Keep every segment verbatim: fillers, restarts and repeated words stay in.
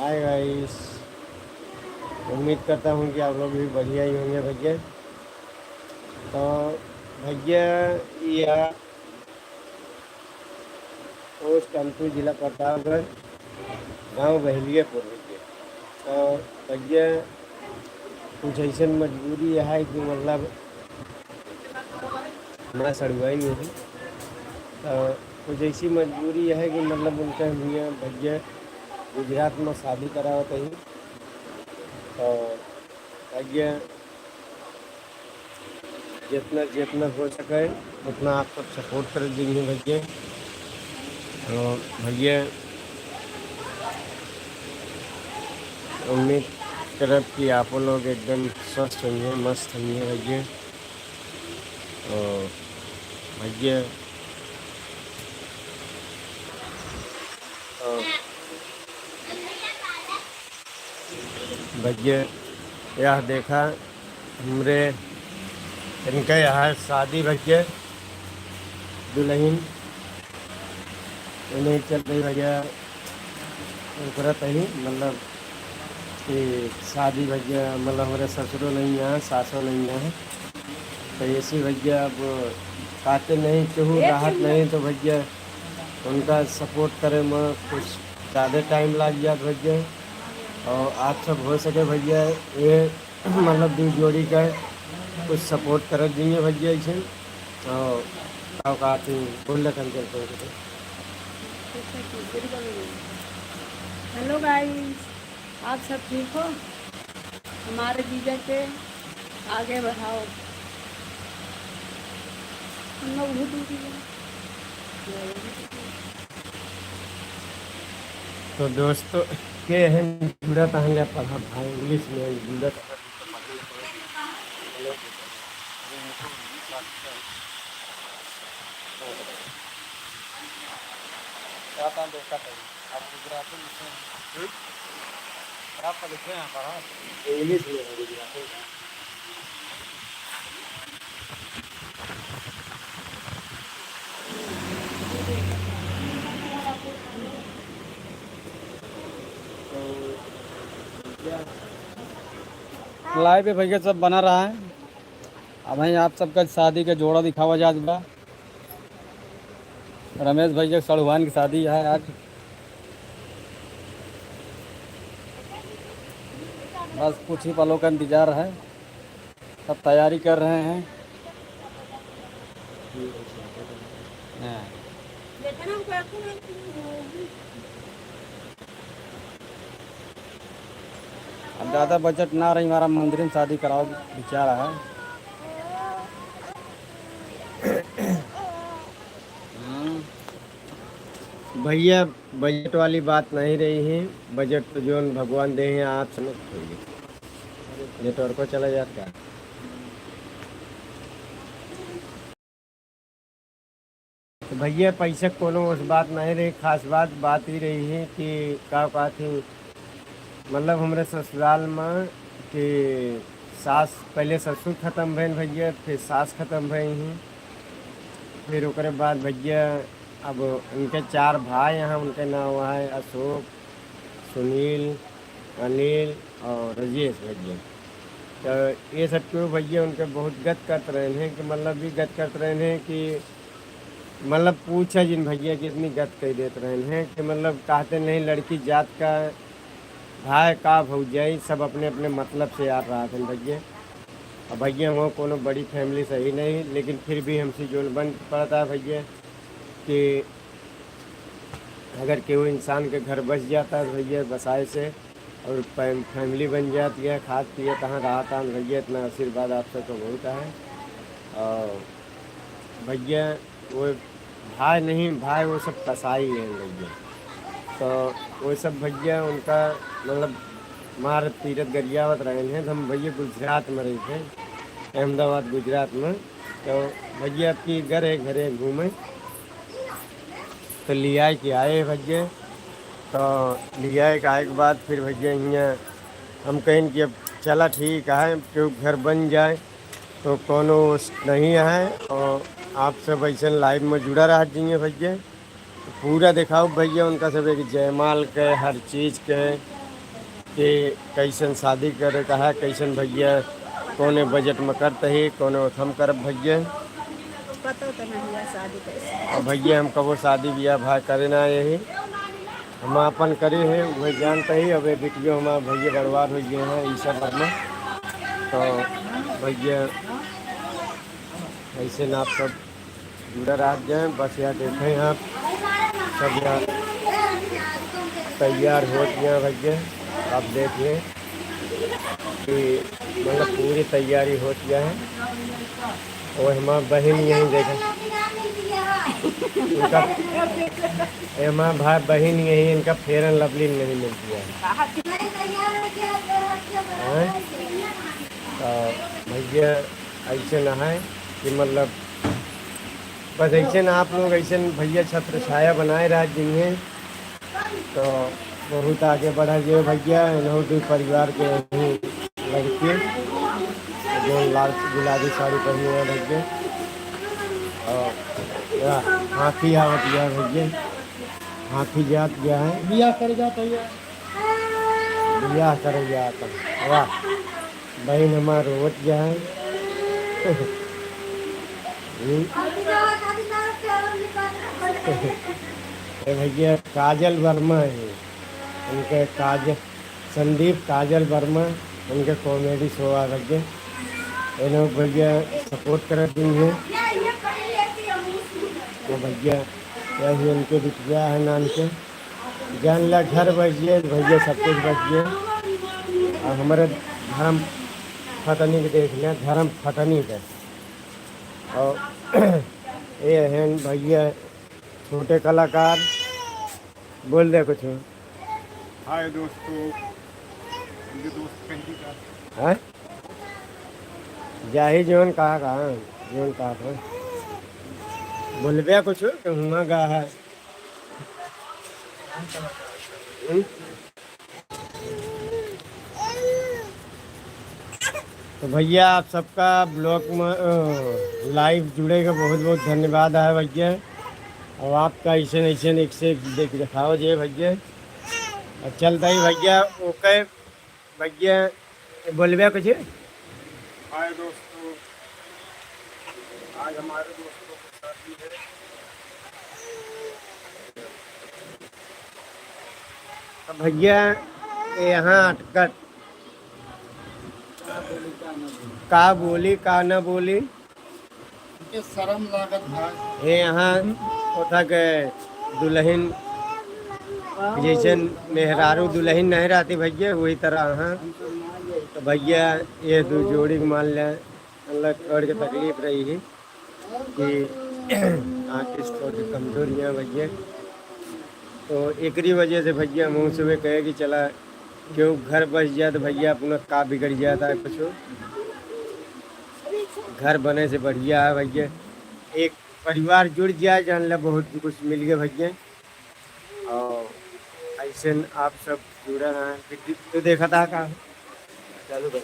हाय गाइस, उम्मीद करता हूँ कि आप लोग भी बढ़िया ही होंगे भैया। तो भैया, यह पोस्ट अंतुर, जिला प्रतापगढ़, गांव बहेलियापुर भैया। तो भैया, कुछ ऐसन मजबूरी है कि मतलब मैं सड़ुआइन हई। तो कुछ ऐसी मजबूरी है कि मतलब उनका हियाँ भैया गुजरात में शादी करावत ही। तो भैया जितना, जितना हो सके उतना आप सब सपोर्ट कर दीजिए भैया। तो भैया उम्मीद करब कि आप लोग एकदम स्वस्थ होइए, मस्त होइए भैया। तो भैया, तो भैया, यह देखा हमरे इनके यहाँ शादी भैया, दुल्हन नहीं चल रही भैया, करत ही मतलब कि शादी भैया, मतलब हमरे ससुरो नहीं है, सासो नहीं है, तो ऐसे भैया अब कहते नहीं, केहू रहत नहीं, तो भैया उनका सपोर्ट करे में कुछ ज़्यादा टाइम लग जात भैया। और आप सब हो सके भैया, ये मतलब दू जोड़ी का कुछ सपोर्ट कर दीजिए भैया। ऐसे तो का, का थी बोल रहे थे, चलते हैं। हेलो गाइस, आप सब ठीक हो? हमारे जीजा के आगे बढ़ाओ। हम लोग भी दीदी हैं। तो दोस्तों, के है जुड़ा तहन ले पढ़ा भाई, इंग्लिश में जुड़ा तहन ले पढ़ा। क्या था दोस्ता कहीं? आप गुजराती लिखे हैं। हम्म? आप तो लिखे हैं, पढ़ा। इंग्लिश में है गुजराती। लाइव पे भैया सब बना रहा है। अब वहीं आप सबका शादी का जोड़ा दिखावा जात बा। रमेश भैया के सड़ुआन की शादी है आज। बस कुछ ही पलों का इंतजार है, सब तैयारी कर रहे हैं। हाँ। अब ज़्यादा बजट ना रही, हमारा मंदिर में शादी कराओ विचार है। हम्म। भैया, बजट वाली बात नहीं रही है, बजट तो जोन भगवान दे हैं, आप समझ लीजिए। नेटवर्को चला जाता है। तो भैया, पैसा कोनो उस बात नहीं रही, खास बात, बात ही रही है कि का कहत ही, मतलब हमरे ससुराल में कि सास, पहले ससुर खत्म भइन भैया, फिर सास खत्म भई हैं, फिर ओकरे बाद भैया अब उनके चार भाई हैं, उनके नाम है अशोक, सुनील, अनिल और राजेश भैया। तो ये सब क्यों भैया उनके बहुत गत करत रहे हैं कि मतलब भी गत करत रहे हैं कि मतलब पूछा जिन भैया कि इतनी गत कह देत रहे हैं कि मतलब कहते नहीं लड़की जात का भाई का भौजाई सब अपने अपने मतलब से यार रहा थे भैया। अब भैया हम कोनो बड़ी फैमिली सही नहीं, लेकिन फिर भी हमसे जोन बन पड़ता है भैया कि अगर केहू इंसान के घर बस जाता है भैया बसाए से और फैम-, फैमिली बन जाती है, खात पिए तहाँ रहता है भैया, इतना आशीर्वाद आप सबको बहुत है। और भैया वो भाई नहीं, भाई वो सब कसाई हैं भैया। तो वो सब भैया उनका मतलब मारत पीटत गरियावत रहे हैं। तो हम भैया गुजरात में रहे थे, अहमदाबाद गुजरात में। तो भैया अब की गए घरे घूमे, तो लियाए के आए भैया। तो लियाए के आए के बाद फिर भैया हियाँ हम कहें कि अब चला ठीक है, क्यों घर बन जाए तो कोनो उस नहीं है। और आप सब ऐसे लाइव में जुड़ा रह जाइए भैया, पूरा दिखाओ भैया उनका सब एक जयमाल के, हर चीज़ के, कि कैसन शादी करे का है, कैसन भैया, कौने बजट में करत ही, कौने ओथम करब भैया। पता तो नहीं है शादी कैसे। अब भैया हम कबो शादी बियाह भाई करे ना आए ही, हम आपन करे है, वह जानत ही। अब ये वीडियो हमार भैया बर्बाद होइ गए हैं, ई सब वर्मा। तो भैया ऐसे ना आप सब जुड़ा रह जाए। बस यहाँ देखें आप सब यहाँ तैयार होत गया भैया, आप देखिए कि मतलब पूरी तैयारी होत गया है। और हमार बहिन यहीं देखें, उनका, ए, हमार भाई बहिन यहीं, इनका Fair and Lovely नहीं मिलती है। हाँ? तो भैया ऐसे ना है कि मतलब बस ऐसे ना आप लोग ऐसे भैया छत्र छाया बनाए रह जिन्हें। तो बहुत आगे बढ़ा जे भैया, इन्हों दो परिवार के यहीं लड़के जो लाल गुलाबी साड़ी पहनी है भैया। और या हाथी आवत गया भैया, हाथी जात गया है। बियाह करे जात है। बियाह करे जात है। वाह, बहिन हमार रोवत गया है। हम्म। ए भैया, काजल वर्मा है, उनके काजल, संदीप काजल वर्मा, उनके comedy show आ भैया। ये लोग भैया support कर दी हैं। तो भैया, यही उनके बिटिया है नाम से। जान ला घर बस गए, भैया सब कुछ बस गए। और हमारे धर्म फटनी के देख लिया, धर्म फटनी के। और ये हैं भैया छोटे कलाकार, बोल दे कुछ। हाय दोस्तों, उनके दोस्त कहीं का। हाँ? जाही जोन कहा, कहा, जोन कहा था। बोलबे कुछ, कि हुआ गा है। हम्म? तो भैया, आप सबका vlog में, अ, live जुड़े का बहुत बहुत धन्यवाद है भैया। और आपका ऐसे ऐसे एक से एक देख दिखाओ जे भैया। और चलता ही भैया, OK भैया, बोलबे कुछ? हाय दोस्तों, आज हमारे दोस्तों की शादी है। तो भैया, ये यहाँ अटकत का बोली, का ना बोली, हमके शर्म लागत भाई। ये यहाँ होता के दुल्हन, जैसे मेहरारू दुल्हन नहीं रहती भैया, वही तरह यहाँ। तो भैया, ये दो जोड़ी के मान लें, मतलब थोड़ के तकलीफ रही है कि आँख थोड़ के कमजोर है भैया। तो एकरी वजह से भैया हम सुबह कहे कि चला क्यों घर बस जाए तो भैया अपना का बिगड़ जाता है कुछ। घर बने से बढ़िया है भैया, एक परिवार जुड़ जाए, जान ला बहुत कुछ मिल गया भैया। और ऐसे न आप सब जुड़ा रहे। तू देखा था का? चालू करो।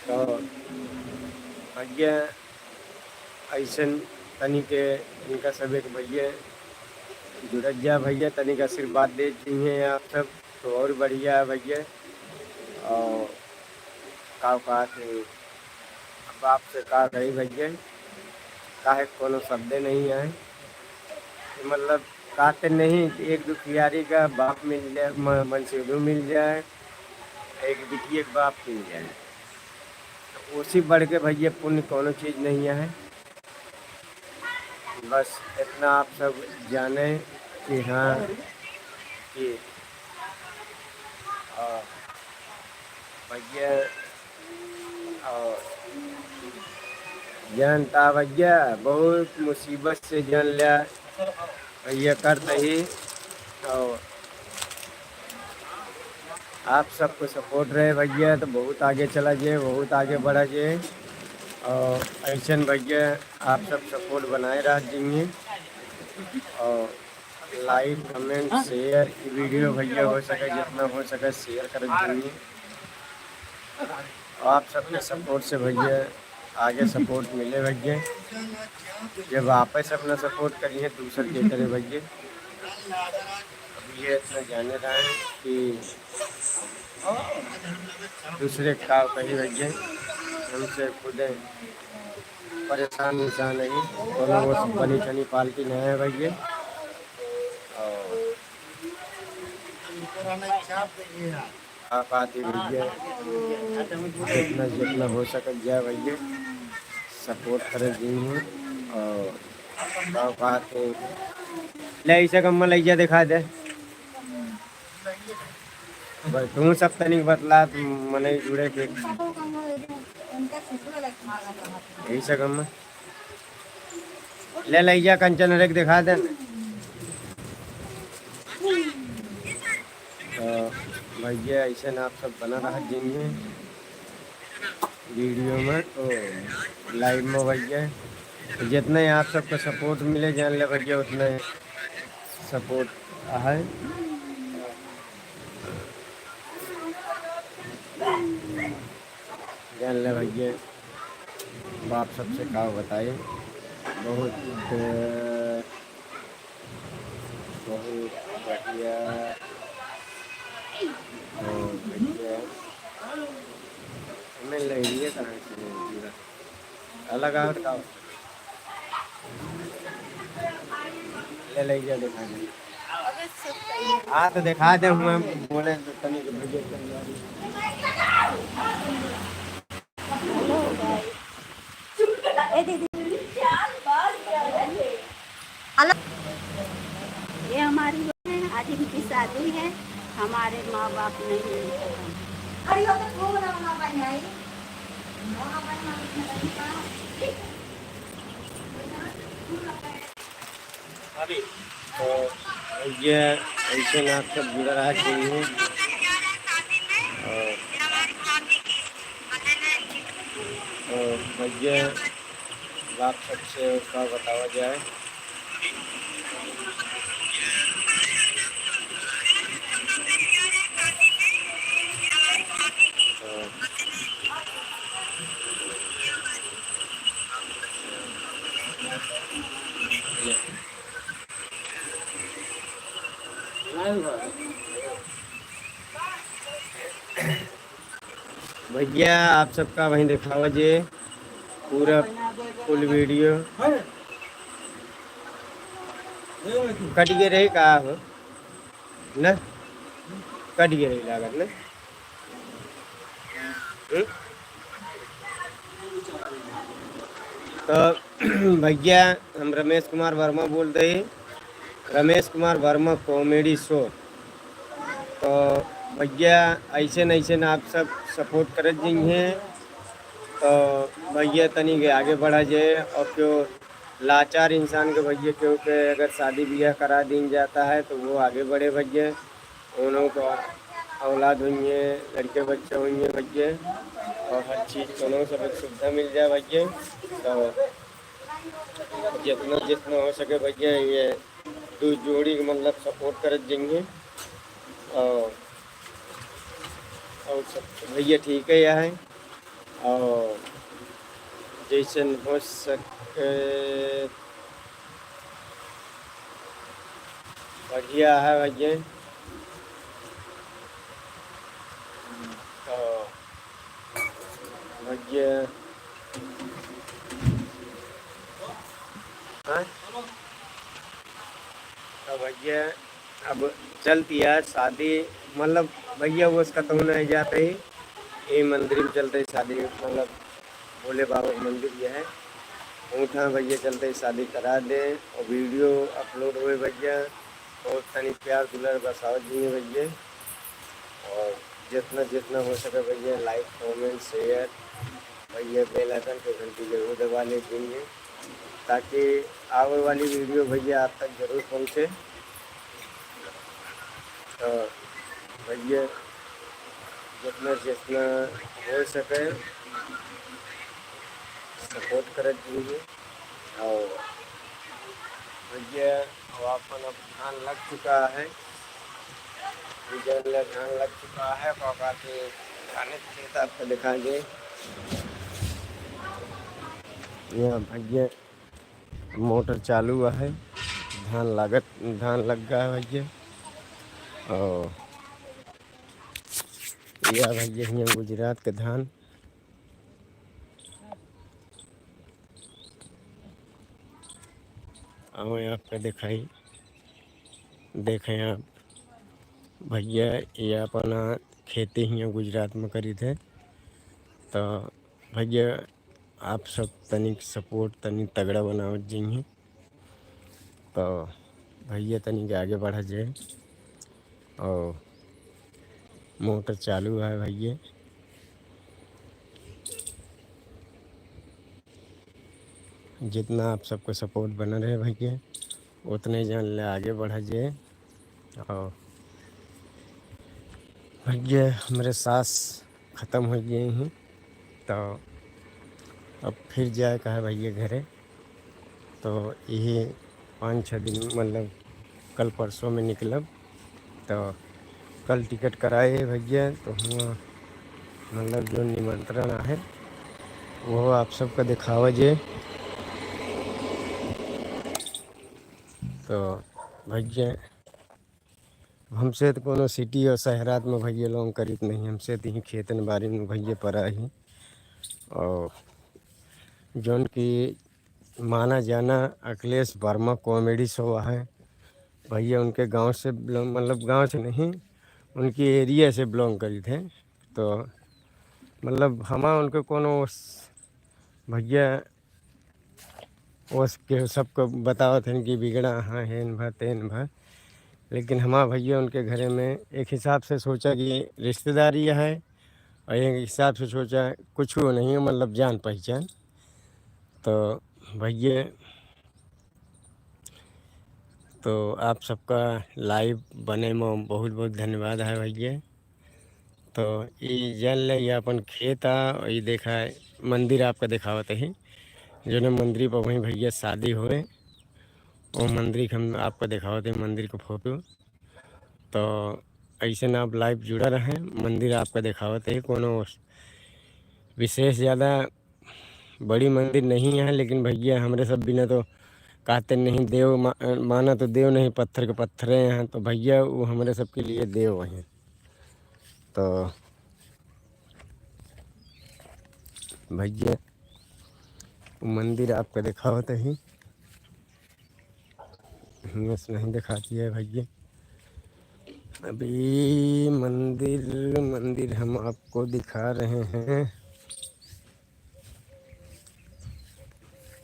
तो भैया ऐसे न तनी के इनका सब एक भैया जुड़त जा भैया, तनी का आशीर्वाद दे चाहिए आप सब, तो और बढ़िया है भैया। और का, का थे, अब आपसे का कही भैया, काहे कोनो शब्दे नहीं है। मतलब, कहते नहीं कि एक दुखियारी का बाप मिल जाए, म-, मनसेधू मिल जाए, एक बिटिया के बाप मिल जाए, तो उसी बढ़ के भैया पुण्य कोनो चीज नहीं है। बस इतना आप सब जाने कि हाँ, कि, आ, भैया, आ, जानता भैया, बहुत मुसीबत से जान लिया भैया, करते ही। और आप सबको support रहे भैया, तो बहुत आगे चला जाए, बहुत आगे बढ़ा जाए। और ऐसन भैया, आप सब support बनाए रह जाइए। और like, comment, share, ये video भैया हो सके, जितना हो सके share कर दीजिए। आप सबके support से भैया आगे support मिले भैया। जब आप ही सब ना support करिए, दूसर के करे भैया। अब ये इतना जाने रहे कि दूसरे का कही भैया, हमसे खुद परेशान इंसान है, कोनो वो बनी ठनी पार्टी नहीं है भैया। और आप आते भैया, जितना, जितना हो सकत जाए भैया, सपोर्ट करे जी हूँ। और का कहते, ले इसे कम्मा लैया दिखा दे। बस तू सब तनिक बतला, तू मने जुड़े के। यही से कम्मा। ले लैया कंचन रेख दिखा दे। तो भैया, ऐसे ना आप सब बना रहा जिंदगी वीडियो में, ओ, लाइव में भैया। जितना ही आप सबको सपोर्ट मिले, जान ले भैया, उतना ही सपोर्ट है। जान ले भैया, बाप सबसे का बताए, बहुत, बहुत बढ़िया, बहुत बढ़िया। हमें लहरिया कहाँ से मिलती है? अलग आवत का? ले, ले, जा दिखा दे। हाँ, तो दिखा दे, हम बोले तो तनी के भैया तनी। हेलो, गाइस। ए, दीदी। हेलो। ये हमारी बहन है, आज इनकी शादी है। हमारे माँ बाप नहीं मिलते हैं। अरे, वो तो खूब ना होना पाई आई। तो ये ऐसे ना सब जुड़ा रहा चाहिए। और, और भैया, बात सबसे का बतावा जाए। भैया, आप सबका वहीं दिखावा जे पूरा फुल वीडियो। कट गए रहे का हो ना, कट गए रहे लागत ना। हम्म? तो भैया, हम रमेश कुमार वर्मा बोल रहे, रमेश कुमार वर्मा कॉमेडी शो। तो भैया, ऐसे न ऐसे न आप सब सपोर्ट करत जइहें, तो भैया तनी के आगे बढ़ा जाए। और क्यों लाचार इंसान के भैया, क्यों के अगर शादी ब्याह करा दीन जाता है तो वो आगे बढ़े भैया, उन्हों का औलाद हुइहें, लड़के बच्चे हुइहें भैया, और हर चीज दोनों सब एक सुविधा मिल जाए भैया। तो जितना, जितना हो सके भैया, ये दो जोड़ी के मतलब सपोर्ट करत जइहें। और, और सब भैया ठीक है, यह है। और जैसन हो सके बढ़िया है भैया। तो भैया, हाँ? तो भैया, अब चलती है शादी, मतलब भैया वो उसका तो नहीं जाते ही, ये मंदिर में चलते ही शादी, मतलब भोले बाबा का मंदिर ये है। उठा भैया, चलते ही शादी करा दे और वीडियो अपलोड हुए भैया, और तनी प्यार दुलार बसावत जइहें भैया, और जितना, जितना हो सके भैया, लाइक, कमेंट, शेयर भैया, बेल आइकन के घंटी जरूर दबा ले भैया, ताकि आवे वाली वीडियो भैया आप तक जरूर पहुँचे। तो भैया, जितना, जितना हो सके सपोर्ट करत जइहें। और भैया, अब आपन अब धान लग चुका है, सीजन में धान लग चुका है। पापा के धान के खेत आपको दिखाएंगे। यहाँ भैया मोटर चालू है, धान लागत, धान लग गया है भैया। और या भैया हियाँ गुजरात के धान। आवे आपका दिखाई, देखें आप भैया, ये अपना खेती हियाँ गुजरात में करी थे। तो भैया आप सब तनिक सपोर्ट तनी तगड़ा बनावत जइहें। तो भैया तनिक आगे बढ़ा जाए। और मोटर चालू है भैया। जितना आप सबको सपोर्ट बना रहे भैया, उतने जान ले आगे बढ़ा जाए। और भैया हमरे सास खतम होइ गए हैं, तो अब फिर जाए का है भैया घरे। तो यही पाँच छः दिन, मतलब कल परसों में निकलब। तो कल टिकट कराए भैया, तो हुआँ मतलब जो निमंत्रण आहे वो आप सबका दिखावा जे। तो भैया हमसे तो कोनो सिटी और शहरात में भैया लोग करीत नहीं, हमसे तो ही खेतन बारी में भैया परा ही। और जौन की माना जाना अखिलेश वर्मा कॉमेडी शो है भैया, उनके गांव से belong, मतलब गांव से नहीं, उनकी एरिया से बिलोंग करी थे। तो मतलब हमा उनके कोनो उस भैया उस के सबको बतावत हैं कि बिगड़ा हाँ हेन भा तेन भा, लेकिन हमा भैया उनके घरे में एक हिसाब से सोचा कि रिश्तेदारी है और एक हिसाब से सोचा कुछ नहीं है, मतलब जान पहचान। तो भैया तो आप सबका लाइव बने में बहुत बहुत धन्यवाद है भैया। तो ई जान ले, ये अपन खेत आ, ई देखा मंदिर आपका दिखावत है, जो ने मंदिर पर वहीं भैया शादी होए, वो मंदिर के हम आपका दिखावत है, मंदिर का फोटो। तो ऐसे ना आप लाइव जुड़ा रहें, मंदिर आपका दिखावत है, कोनो विशेष ज़्यादा बड़ी मंदिर नहीं है, लेकिन भैया हमरे सब बिना तो कहते नहीं, देव मा-, माना तो देव नहीं, पत्थर के पत्थरे हैं। तो भैया वो हमरे सब के लिए देव हैं। तो भैया वो मंदिर आपका दिखावत ही, हियाँ से नहीं दिखाती है भैया। अभी मंदिर, मंदिर हम आपको दिखा रहे हैं।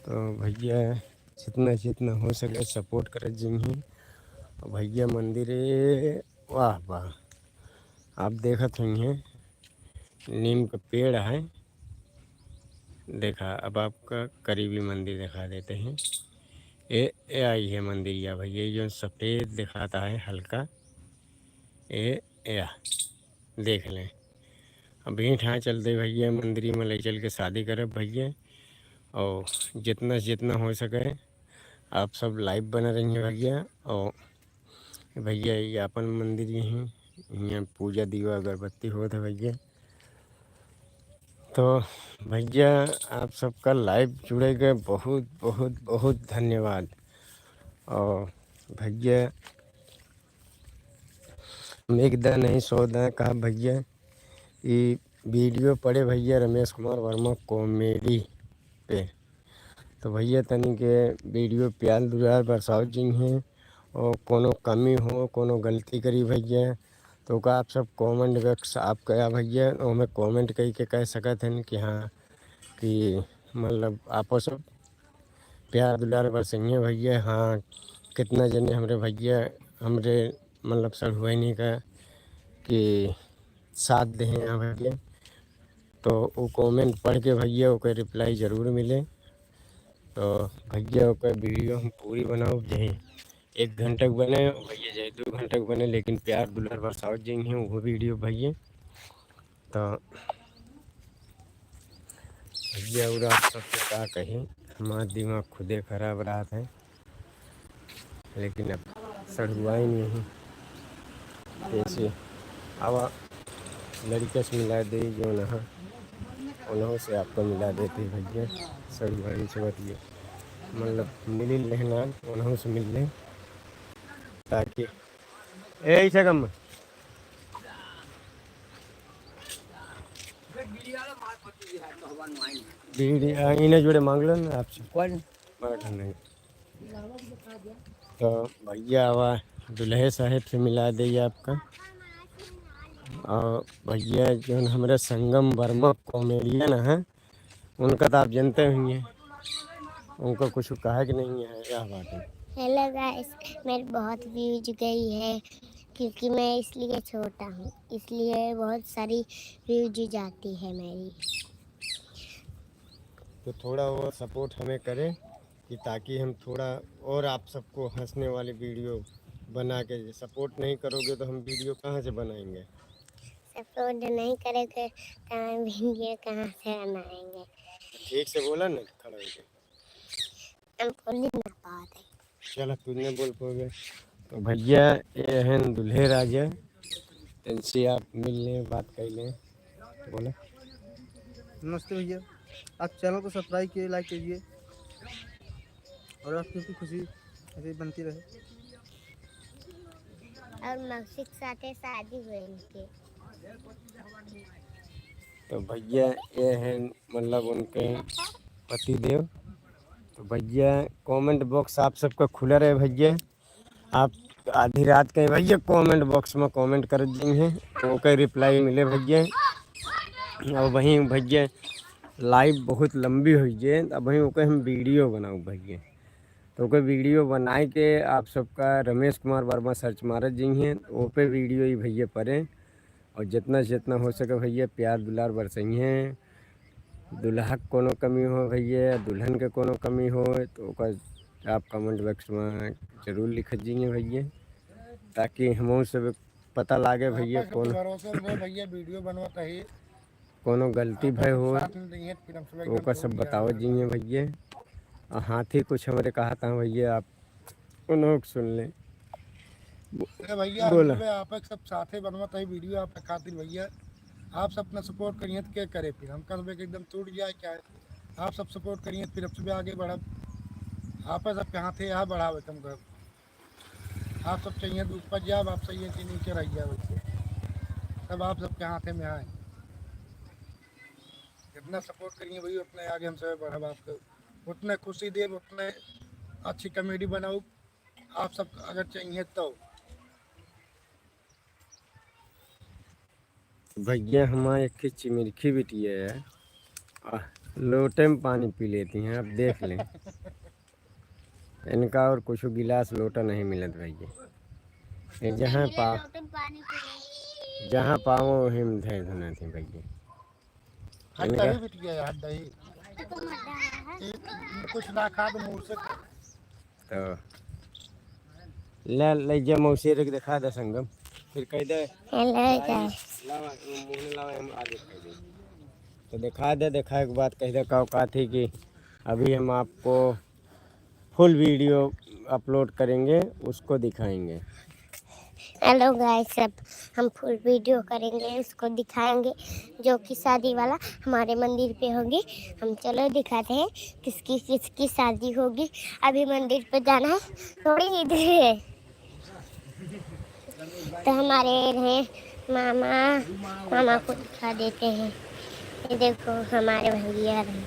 तो भैया जितना, जितना हो सके सपोर्ट करत जइहें। और भैया मंदिर, वाह, वाह, आप देखत होइहें नीम का पेड़ है। देखा, अब आपका करीबी मंदिर दिखा देते हैं। ए, ए आई है मंदिर या भैया, ये जो सफेद दिखाता है हल्का, ए, ए आ, देख लें। अब यहीं ठाँ चलते भैया, मंदिर में ले चल के शादी करब भैया। और जितना से जितना हो सके आप सब लाइव बने रहिए भैया। और भैया ये अपन मंदिर यहीं, यहाँ पूजा दीवा अगरबत्ती होत है भैया। तो भैया आप सबका लाइव जुड़े के बहुत बहुत बहुत धन्यवाद। और भैया हम एक दा नहीं सौ दा कहा भैया, ई वीडियो पड़े भैया रमेश कुमार वर्मा कॉमेडी पे। तो भैया तनी के वीडियो प्यार दुलार बरसावत जइहें, और कोनो कमी हो, कोनो गलती करी भैया, तो का आप सब कमेंट बॉक्स आप कया भैया, ओमे कमेंट कई के कह सकत हैं कि हाँ, कि मतलब आपो सब प्यार दुलार बरसइहें भैया। हाँ, कितना जने हमरे भैया, हमरे मतलब सड़ुआइनी का कि साथ देहें यहाँ भैया, तो वो कमेंट पढ़ के भैया ओकर रिप्लाई जरूर मिले। तो भैया ओकर वीडियो हम पूरी बनाओ, चाहे एक घंटा के बने भैया, चाहे दो घंटा के बने, लेकिन प्यार दुलार बरसावत जइहें वो वीडियो भैया। तो भैया और आप सबसे का कही, हमार दिमाग खुदे खराब रहत है, लेकिन अब सड़ुआइन नहीं। कैसे आवा लड़का से मिला दे, जो ना उन्हों से आपको मिला देते भैया। सड़ुआइन से बतिए, मतलब मिली लेना, उन्हों से मिल लें, ताकि ए ऐसा कम। बीड़ी, आ, इन्हें जोड़े मांग लो ना आपसे। कौन? मराठा नहीं। तो भैया आवा, दुल्हे साहेब से मिला दे आपका। और भैया जौन हमारे संगम वर्मा comedian हैं, उनका तो आप जानते होंगे, उनका कुछ कहा कि नहीं है, क्या बात है। Hello guys, मेरी बहुत views गई है क्योंकि मैं इसलिए छोटा हूँ, इसलिए बहुत सारी views जाती है मेरी। तो थोड़ा और support हमें करें कि ताकि हम थोड़ा और आप सबको हंसने वाली video बना के, support नहीं करोगे तो हम video कहाँ से बनाएंगे? Support नहीं करोगे तो हम video कहाँ से बनाएंगे? ठीक से बोला ना, खड़ा होके। हम बोली ना पाते। चला, तू नहीं बोल पाओगे। तो भैया, ये हैं दुल्हे राजा, इनसे आप मिल लें, बात कर लें। बोला। नमस्ते भैया, आप channel को subscribe कीजिए, like कीजिए और आपकी खुशी ऐसे ही बनती रहे। और मौसी के साथे शादी हुई इनके। तो भैया, ये हैं मतलब उनके पति देव। तो भैया, comment box आप सबका खुला रहे भैया। आप आधी रात के भैया comment box में comment कर दी हैं, तो ओके reply मिले भैया। और वहीं भैया, live बहुत लंबी हुई है, अब वहीं ओके हम video बनाऊ भैया। तो ओके video बनाए के आप सबका रमेश कुमार वर्मा search मारत जी हैं, वो पे video ही भैया पड़े। और जितना से जितना हो सके भैया, प्यार दुलार बरसइहें। दुल्हा के कोनो कमी हो भैया, दुल्हन के कोनो कमी हो, तो ओकर आप comment box में जरूर लिखत जाइए भैया, ताकि हमहू सब पता लागे भैया, आपस में कौन भरोसे में भैया video बनवत ही। कोनो गलती आपस भय में हो, साथ में रहिए, फिर हम सब तो एकदम ओकर सब छोड़ दिया बतावत जाइए भैया। और हाथी कुछ हमरे कहा था भैया, आप उन्हों के सुन ले। अरे भैया, बोला। हम लोग आप एक सब साथे बनवत है video आप खातिर भैया। आप सब अपना support करिए तो क्या करे फिर? हम कह एकदम टूट जाए क्या है? आप सब support करिए फिर अब सुबह आगे बढ़ब। आप सबके हाथे यहाँ बढ़ावे कम कर। आप सब चाहिए तो ऊपर जाब, आप सही है कि नीचे रह जाए वैसे। सब आप सबके हाथे में आए। जितना support करिए भैया उतना आगे हम सब बढ़ब आपको। उतने खुशी देब, उतने अच्छी comedy बनाऊ। आप सब अगर चाहिए तो। भैया हमारे एक ठे चिमिरखी बिटिया है, आ, लोटे में पानी पी लेती हैं, आप देख लें। इनका और कुछ गिलास लोटा नहीं मिलत भैया। ये जहाँ पा-, लोटे में पानी पी लेती। जहाँ पावो वहीं में धर धुना थी भैया। हट इनका दही बिटिया, हट दही। तो तुम हट दही है। ये कुछ ना खा तो मुंह से खा। तो ले, ले जा मौसी रख दिखा दे संगम। फिर कह दे, हेलो भाई, गाइस। लावा, मुंह में लावा, हम आगे कह दे। तो दिखा दे, दिखाए के बाद कह दे का औकात है कि अभी हम आपको full video upload करेंगे, उसको दिखाएंगे। हेलो गाइस, अब हम full video करेंगे, उसको दिखाएंगे, जो कि शादी वाला हमारे मंदिर पे होगी। हम चलो दिखाते हैं किसकी किसकी शादी होगी। अभी मंदिर पे जाना है, थोड़ी ही दूर है। तो हमारे रहे मामा, मामा को दिखा देते हैं। ये देखो हमारे भैया रहे,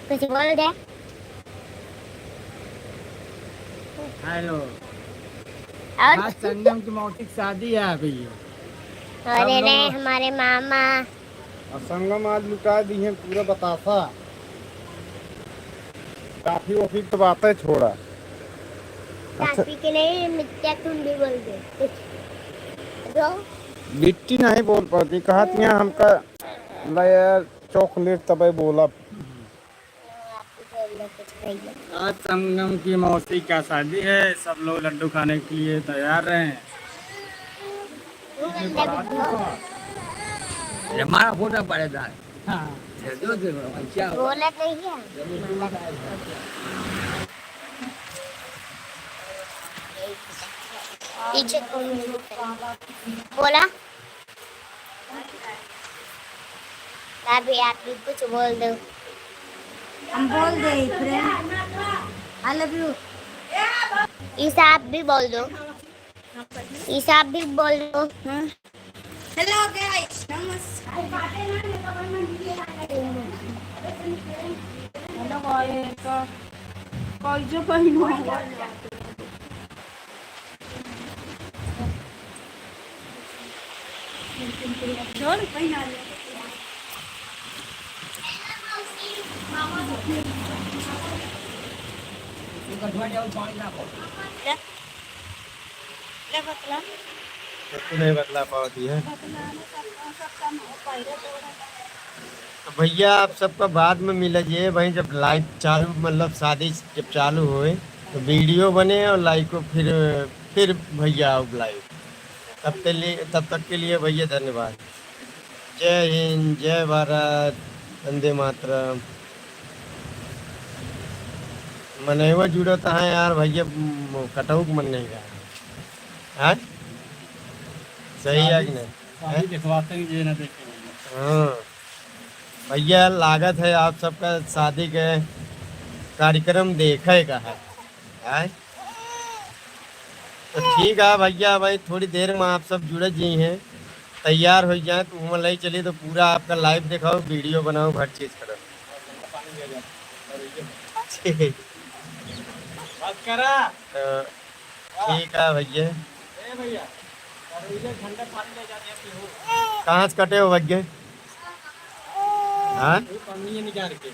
कुछ बोल दे। हेलो। और? आज संगम की मौसी की शादी है अभी। और सब ये रहे लोग हमारे मामा। और संगम आज लुटा दी है पूरा बतासा। काफी वाफी तो बातें छोड़ा। अच्छा। काफी के नहीं, मिट्टिया तुम भी बोल दे। जो? बिट्टी नहीं बोल पाती, कहा तिया हमका ले यार chocolate तबे बोला। आज संगम की मौसी का शादी है, सब लोग लड्डू खाने के लिए तैयार हैं। ये हमारा फोटो पड़ेगा। हाँ। ये दो दे दो, क्या हुआ? बोला नहीं है। पीछे कौन है? बोला। भाभी, आप भी कुछ बोल दो। हम बोल दे, friend, I love you। ईसा, आप भी बोल दो। ईसा, आप भी बोल दो। हाँ। Hello guys, नमस्कार। Hello guys, तो कैसे बहिन हो? ले, ले बतला। कुछ नहीं बतला पावती है। बतला ना, सब, सब काम हो पाएगा तो। तो भैया, आप सबका बाद में मिला जे भाई, जब लाइव चालू, मतलब शादी जब चालू होए तो वीडियो बने और लाइव को फिर, फिर भैया आओ लाइव। तब के लिए, तब तक के लिए भैया धन्यवाद। जय हिंद, जय भारत, वंदे मातरम। मनैवा जुड़त है यार भैया, म-, कटौक मन नहीं रहा। हाँ? सही है कि नहीं? शादी हैं? देखवाते हैं, ये ना देखे भैया। हाँ। भैया, लागत है आप सबका शादी के कार्यक्रम देखे का है। हैं? तो ठीक है भैया, भाई थोड़ी देर में आप सब जुड़े जी हैं, तैयार हो जाए तो उमर ले चलिए, तो पूरा आपका लाइव दिखाओ, वीडियो बनाओ, हर चीज करो। ठीक। बस करा। तो ठीक है भैया। ए भैया, सरुइया झंडा थाली ले जाते हैं पीहू। कहाँ से कटे हो भैया? हाँ? वो पन्नी निकाल के।